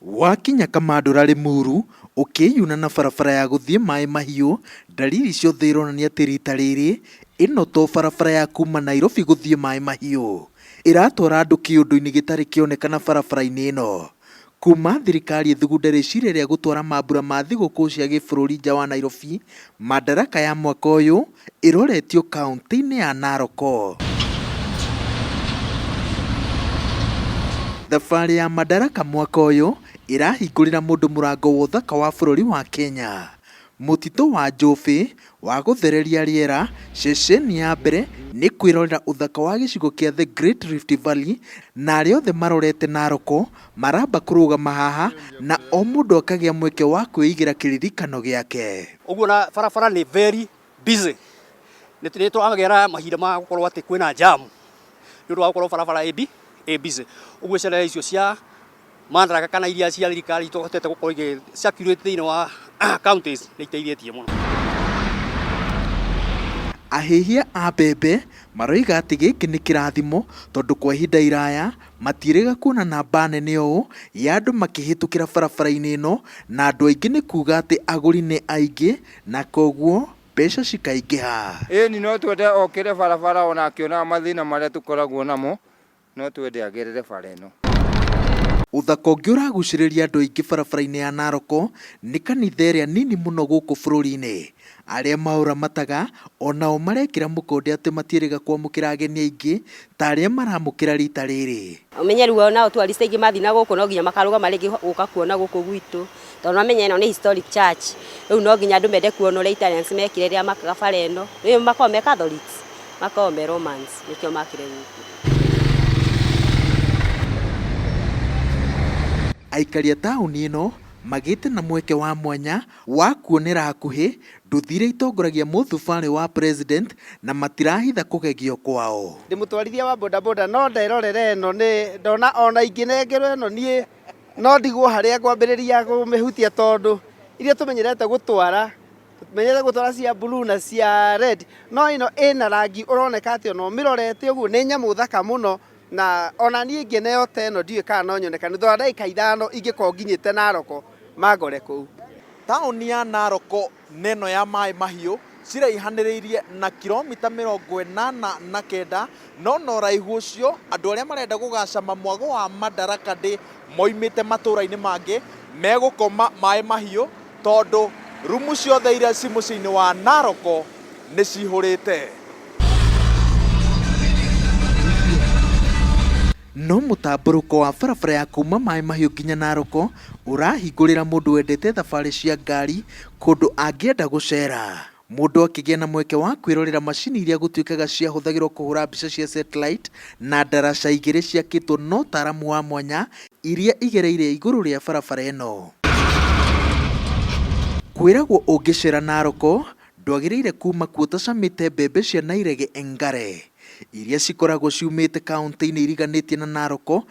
Wakinya Kamandũra Limuru, ũkĩyuna na barabara ya gũthiĩ Maĩ Mahiũ, ndariri ciothe ironania atĩ rita rĩrĩ, ĩno to barabara ya kuma Nairobi gũthiĩ Maĩ Mahiũ. Ĩratwara andũ kĩũndũ-inĩ gĩtarĩ kĩonekana barabara-inĩ ĩno. Kuma thirikari ĩthugunde rĩciria rĩa gũtwara mambura ma thigũkũ cia gĩbũrũri nja wa Nairobi, Madaraka ya mwaka ũyũ ĩroretio kauntĩ-inĩ ya Narok. Thabarĩ ya Madaraka mwaka ũyũ ĩrahingũrĩra mũndũ mũrango wa ũthaka wa bũrũri wa Kenya. Mũtitũ wa Njũbĩ wa gũthereria rĩera, ceceni ya mbere nĩ kwĩrorera ũthaka wa gĩcigo kĩa The Great Rift Valley na arĩa othe marorete Narok maramba kũrũgama haha na o mũndũ akagĩa mweke wa kwĩigĩra kĩririkano gĩake. Ũguo na barabara nĩ very busy. Nĩ tũragera mahinda ma gũkorwo atĩ kwĩna jam nĩ ũndũ wa gũkorwo barabara ĩ busy. Ũguo sherehe icio cia Madaraka kana iria cia thirikari itahotete gũkorwo igĩ circulate thĩinĩ wa counties nĩ iteithĩtie mũno. Ahĩhia a mbembe maroiga atĩ gĩkĩ nĩ kĩrathimo tondũ kwa ihinda iraya matiĩrĩga kuona namba nene ũũ ya andũ makĩhĩtũkĩra barabara-inĩ ĩno na andũ aingĩ nĩ kuga atĩ agũri nĩ aingĩ na koguo mbeca cikaingĩha. Ĩni no twende okĩre barabara ona akĩonaga mathĩna marĩa tũkoragwo namo, no twende agerere bara ĩno. Ũthaka ũngĩ ũragucĩrĩria andũ aingĩ barabara-inĩ ya Narok nĩ kanitha ĩrĩa nini mũno gũkũ bũrũri-inĩ. Arĩa maũramataga onao marekĩra mũkonde atĩ matiĩrĩga kwamũkĩra ageni aingĩ ta arĩa maramũkĩra rita rĩrĩ. Ũmenye rĩu onao tourist aingĩ mathiĩ na gũkũ no nginya makarũgama rĩngĩ gũka kuona gũkũ gwitũ tondũ nĩwamenya ĩno nĩ historic church rĩu no nginya andũ mende kuona ũrĩa Italians mekire rĩrĩa makaga bara ĩno. Rĩu makoragwo me Catholics, makoragwo me Romans nĩkĩo makire gũkũ. Aikari a taũni ĩno magĩte na mweke wa mwanya wa kuonera hakuhĩ nduthi iria itongoragia mũthubarĩ wa president na matirahitha kũgegio kwao. Ndĩ mũtwarithia wa bodaboda no nderorera ĩno nĩ ndona ona ingĩnengerwo ĩno niĩ no ndigwo harĩa ngwambĩrĩria kũmĩhutia tondũ iria tũmenyerete gũtwara tũmenyerete gũtwara cia blue na cia red no ĩno ĩna rangi ũroneka atĩ ona ũmĩrorete ũguo nĩ nyamũ thaka mũno na ona niĩ ingĩneo ta ĩno ndiũĩ kana no nyone kana thutha wa ndagĩka ithano ingĩkorwo nginyĩte Narok mangore kũu. Taũni ya Narok na ĩno ya Maĩ Mahiũ ciraihanĩrĩirie na kilomita 89, no na ũraihu ũcio andũ arĩa marenda gũgacama mwago wa Madaraka Day moimĩte matũũra-inĩ mangĩ megũkoma Maĩ Mahiũ tondũ rumu ciothe iria ci mũciĩ-inĩ wa Narok nĩ cihũrĩte. No mũtambũrũko wa barabara ya kuma Maĩ Mahiũ nginya Narok ũrahingũrĩra mũndũ wendete thabarĩ cia ngari kũndũ angĩenda gũcera. Mũndũ akĩgĩa na mweke wa kwĩrorera macini iria gũtuĩkaga ciahũthagĩrwo kũhũra mbica cia satellite na ndaraca igĩrĩ ciakĩtwo na ũtaaramu wa mwanya iria igereire igũrũ rĩa barabara ĩno. Kwĩragwo ũngĩcera Narok ndwagĩrĩire kuma kuo ũtacamĩte mbembe cia Nairege Engare iria cikoragwo ciumĩte kaunti-inĩ iriganĩtie na Narok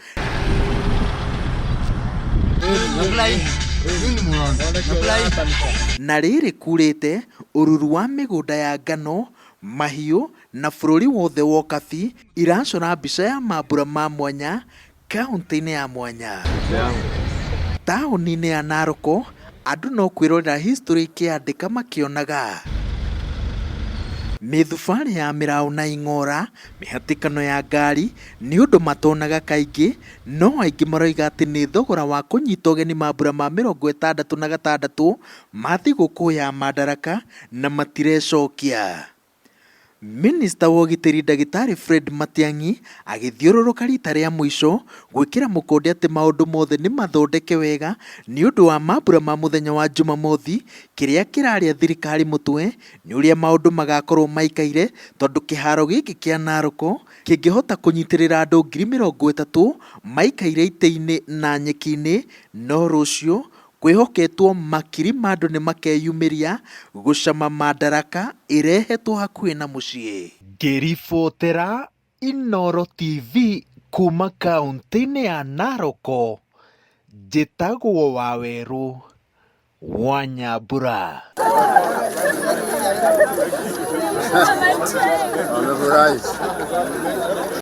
na rĩrĩ kurĩte ũruru wa mĩgũnda ya ngano, mahiũ na bũrũri wothe wa Ũkabi iracora mbica ya mambura ma mwanya kaunti-inĩ ya mwanya. Taũni-inĩ ya Narok andũ no kwĩrorera history ikĩandĩka makĩonaga. Mĩthubarĩ ya mĩraũ na ing'ora, mĩhatĩkano ya ngari nĩ ũndũ matonaga kaingĩ, no aingĩ maroiga atĩ nĩ thogora wa kũnyita ũgeni mambura ma 66 ma thigũkũ ya Madaraka na matirecokia. Minista wa ũgitĩri Ndagĩtarĩ Fred Matiang'i agĩthiũrũrũka rita rĩa mũico gwĩkĩra mũkonde atĩ maũndũ mothe nĩ mathondeke wega nĩ ũndũ wa mambura ma mũthenya wa Jumamothi. Kĩrĩa kĩrarĩa thirikari mũtwe nĩ ũrĩa maũndũ magakorwo maikaire tondũ kĩharo gĩkĩ kĩa Narok kĩngĩhota kũnyitĩrĩra andũ 30,000 maikaire itĩ-inĩ na nyeki-inĩ, no rũciũ kwĩhoketwo makiri ma andũ nĩ makeyumĩria gũcama Madaraka ĩrehetwo hakuhĩ na mũciĩ. Ngĩribotera Inooro TV kuma kaũntĩ-inĩ ya Narok, njĩtagwo Wawerũ wa Nyambura. Amefurahi.